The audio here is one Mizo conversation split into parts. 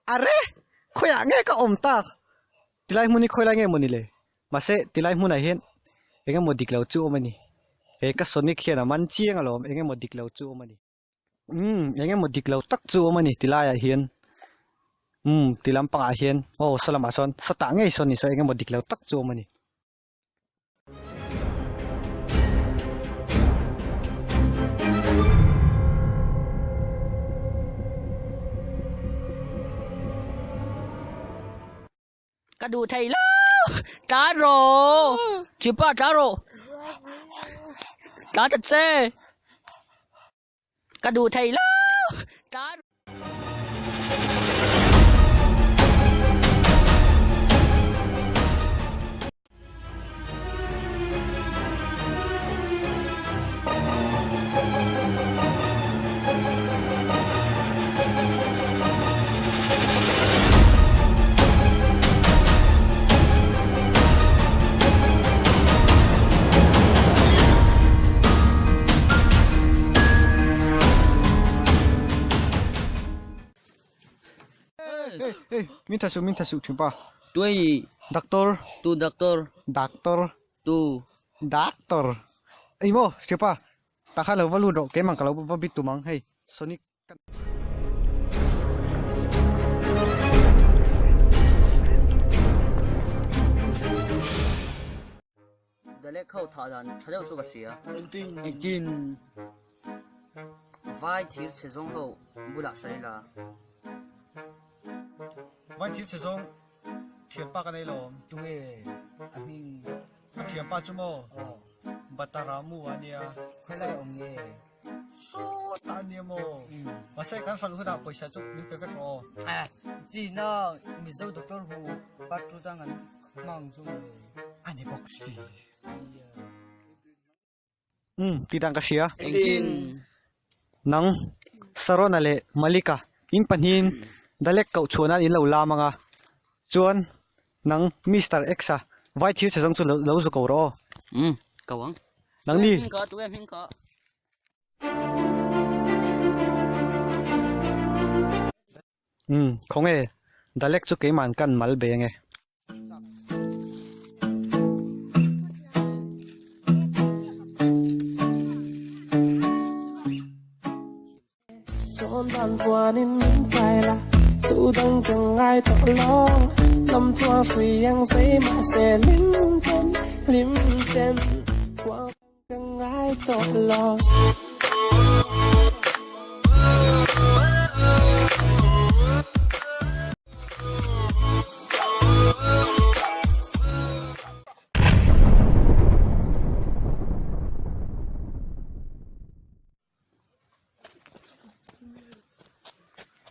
Are! Khawiah nge ka awm tak? Tilai hmun hi khawilai nge mawni le? Mahse, tilai hmunah hian eng emaw dik lo chu awm a ni. He ka Sonic hian a man chiang alawm, eng emaw dik lo chu awm a ni. Umm, eng emaw dik lo tak chu awm a ni tilaiah hian. Umm, ti lampangah hian, aw saw lamah sawn, sawtah ngei sawn ni saw eng emaw dik lo tak chu awm a ni. Ka duh thei lo tlan rawh chipa tlan rawh tlan ta che ka duh thei lo tlan Hey, min tha suh, min tha suh thin pa. Tuai. Doctor. Tu doctor. Doctor. Tu. Doctor. Ei maw, thipa. Tah khan lo va lut rawh, keimah ka lo va bit tum ang, hei Sonic ka. Dalek ho thah dan tha deuh chu ka hria. Engtin? Engtin? Vai thir chhe zawng ho bulah sawi la. Vai thir chhe zawng thianpa ka nei lo awm. Tunge a hming? A thianpa chu maw? Aw. Bataramu a nia. Khawilai awm nge? Sawtah a nia maw? Mahse kan hran hunah pawisa chu min pe vek rawh aw. Eh, China Mizo doctor hu part tu dang an hmang chu nge? A ni bawk si. Umm, tih dan ka hria. Engtin? Nang, Sarona leh Malika, in pahnihin Dalek koh chhuah nan in lo lam ang a. Chuan, nang Mister X-a vai thil chhe zawng chu lo zu ko rawh aw. Umm, ko ang. Nang ni. Tuai hming ka, tuai hming ka. Umm, khawnge, Dalek chu keiman kan mal be ange.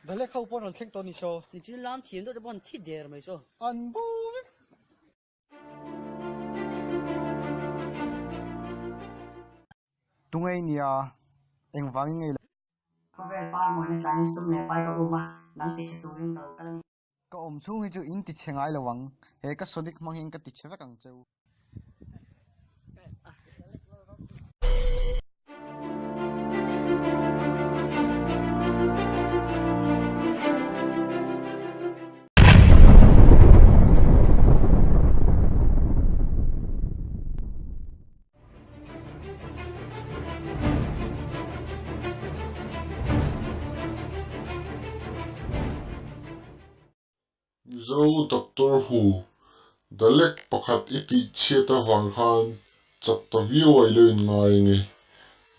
Dalek ho pawh an rawn thleng tawh a ni saw. Nichin lam thiam deuh te pawh an thi der mai saw. An bo vek. Tungei nia engvangin ngei lo. Khawvel pa mawina tlanin sum leh pai ka um a, nang ti chhe turin ka lo kal a ni. Ka awm chhung hi chu in ti chhe ngai lo ang, he ka Sonic hmang hian ka ti chhe vek ang che u. Mizo Doctor Who, Dalek pakhat i tih chhiat avang khan chak ta viau a i lo in ngai ange.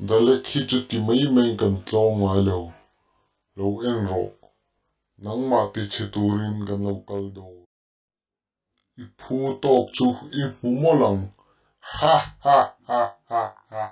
Dalek hi chu ti mai mai kan tlawng ngai lo. Lo en rawh. Nangmah ti chhe turin kan lo kal dawn. I phu tawk chu i hmu mawlh ang. Ha ha ha ha ha.